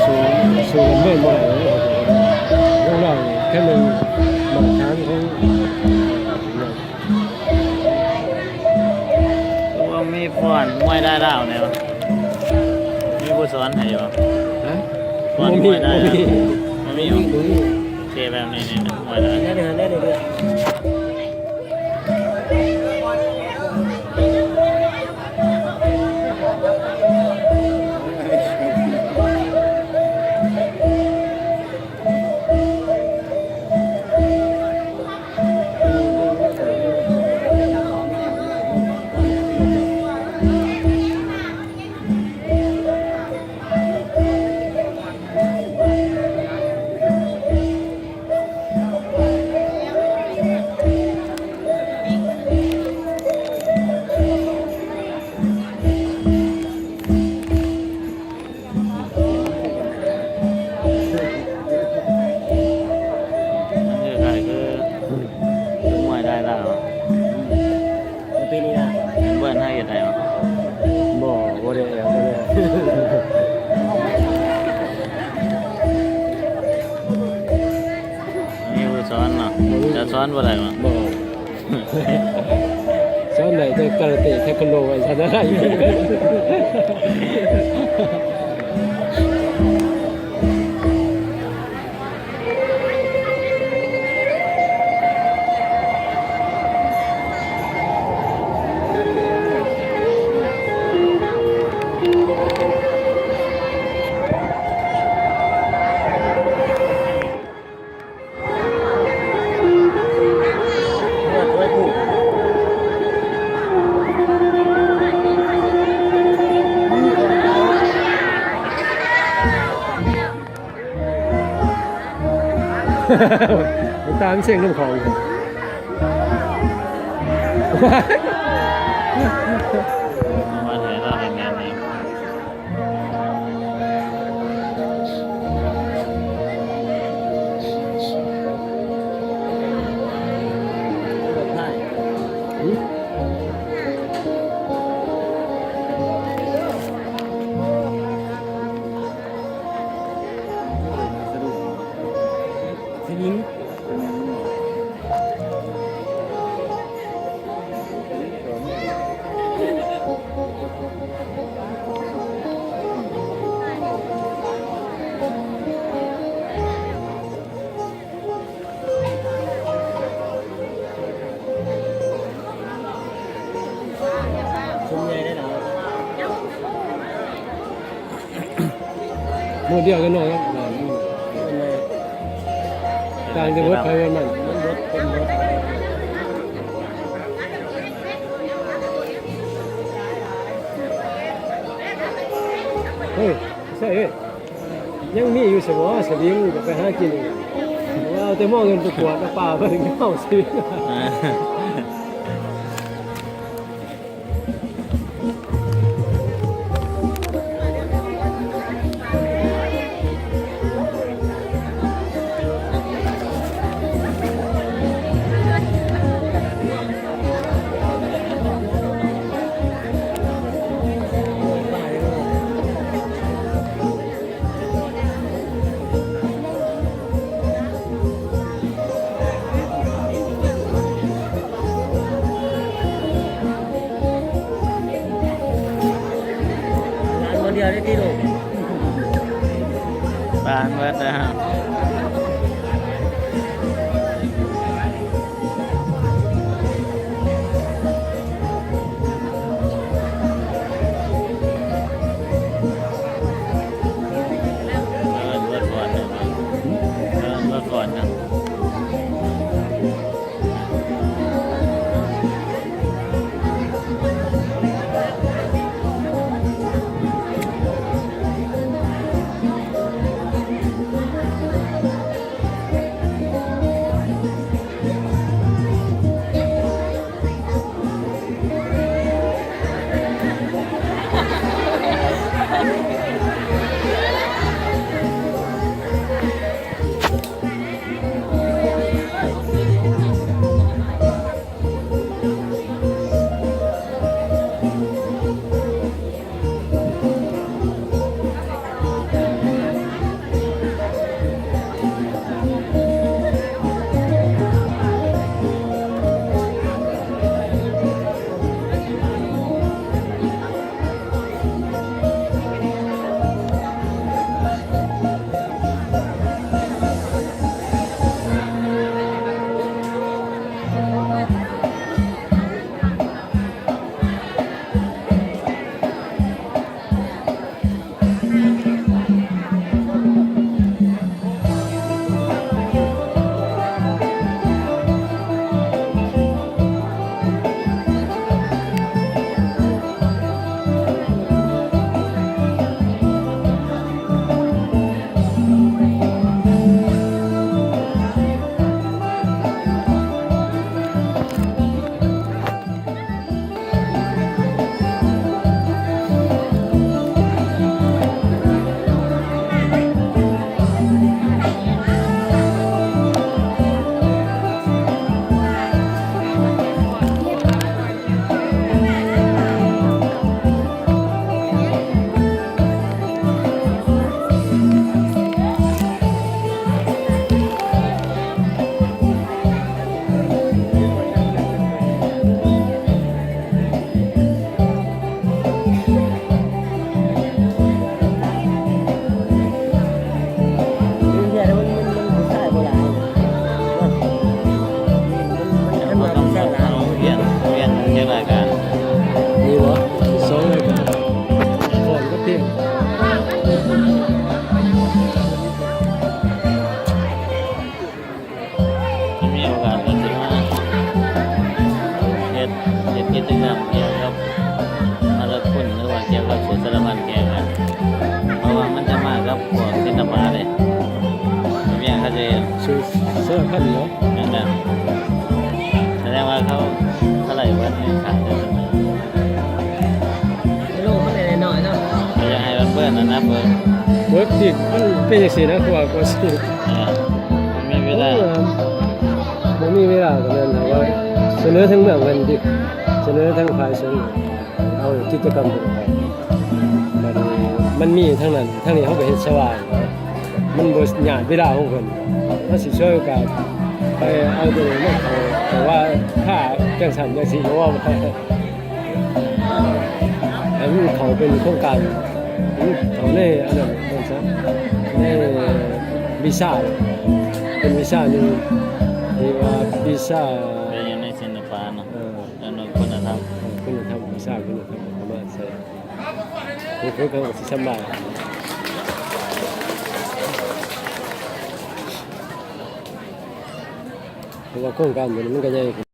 ສູ້ ສູ້ກັນເມີດບໍ່ໄດ້ເລີຍ ພວກລາວນີ້ ຄັນແມ່ນມາດຕະຖານຂອງ ຄືວ່າມີຟ້ອນມວຍໄທລາວແດ່ວະ? ມີຜູ້ສອນໃຫ້ບໍ່? ຮະ? ຟ້ອນມວຍໄທລາວ ບໍ່ມີ ບໍ່ມີ ບໍ່ມີ ບໍ່ມີ ບໍ່ມີ. ເຕະແບບນີ້ນີ້ ມວຍໄທ ແນວນີ້ ແນວນີ້ ແນວນີ້. ມັນຄ້າຍໆຄື ຄືມວຍໄທລາວ. ອືມ ມັນເປັນອີ່ຫຍັງ? ເບິ່ງໃຫ້ເຮັດໄດ້ບໍ່? ບໍ່ ບໍ່ໄດ້ແອວ ບໍ່ໄດ້ແອວ. ມີຜູ້ສອນເນາະ ບໍ່ມີ ຈະສອນບໍ່ໄດ້ບໍ່? ບໍ່. ສອນໄດ້ແຕ່ກາຣາເຕະ ເທຄວັນໂດ ວ່າຊັ້ນນະ. ຕາມສຽງນຳເຂົາຢູ່. ມື້ດຽວກັນເນາະ ຕ່າງແຕ່ບົດໃຜບົດມັນ. ເຮີ້ຍ ໃຊ່ເອີຍ ຍັງມີຢູ່ຊະບໍ່ສະວິງ ກໍໄປຫາກິນອີກ. ເອົາແຕ່ໝໍ້ເງິນໄປກວດ ເອົາປາໄປເອົາສະວິງ. ຮ້ານບໍ່ດຽວໄດ້ຕິລູກ ປານເບິດແລ້ວ. ເອີ ເບິດບ່ອນເນາະ ເອີ ເບິດບ່ອນເນາະ. ເ ກ່ຽວກັບມາລະຄຸນ ຫຼືວ່າກ່ຽວກັບສູດສາລະພັນແກ່ກັນ ເພາະວ່າມັນຈະມາກັບພວກສິລະປະເດ້ ແມ່ນເຂົາຈະເຮັດສູດສາລະພັນເນາະ ແມ່ນໆ ສະແດງວ່າເຂົາ ເຂົາໄລ່ເບິດໃນຂາດເດີ ໂລກມັນໄດ້ໜ້ອຍເນາະ ເຂົາຢາກໃຫ້ມັນເບີນນັ້ນນະ ເບີນ ເບີນທີ່ມັນເປັນຈັ່ງຊີ້ນະ ຄືວ່າ ກວ່າຊິ ເອີ ມັນມີເວລາ ໂອ້ຍ ບໍ່ມີເວລາປານນັ້ນ ແຕ່ວ່າສະເໜີທາງເມືອງເພິ່ນຕິ ສະເໜີທາງຝ່າຍສົງ ເອົາກິດຈະກຳເພິ່ນອອກ ບາດນີ້ມັນມີທາງນັ້ນ ທາງນີ້ເຮົາກໍເຮັດສະຫວ່າງ ມັນບໍ່ຍາດເວລາຂອງເພິ່ນ ເຮົາຊິສວຍໂອກາດໄປເອົາຕົວນີ້ມາເຂົ້າ ແຕ່ວ່າຖ້າຈັ່ງຊັ້ນຈັ່ງຊີ້ ເພາະວ່າ ໃຫ້ມັນເຂົ້າເປັນໂຄງການ ໃຫ້ມັນເຂົ້າໃນອັນນັ້ນ ເອີ້ນຊະ ໃນວິຊາ ເປັນວິຊາໜຶ່ງທີ່ວ່າວິຊາ ເປັນຢູ່ໃນສິລະປະເນາະ ເອີ ແລ້ວກໍຄຸນນະທຳ ເອີ ຄຸນນະທຳ ວິຊາຄຸນນະທຳ ເອົາມາໃສ່ ເພິ່ນກໍຊິສຳບາຍ ເພາະວ່າໂຄງການຕົວນີ້ມັນກໍໃຫຍ່.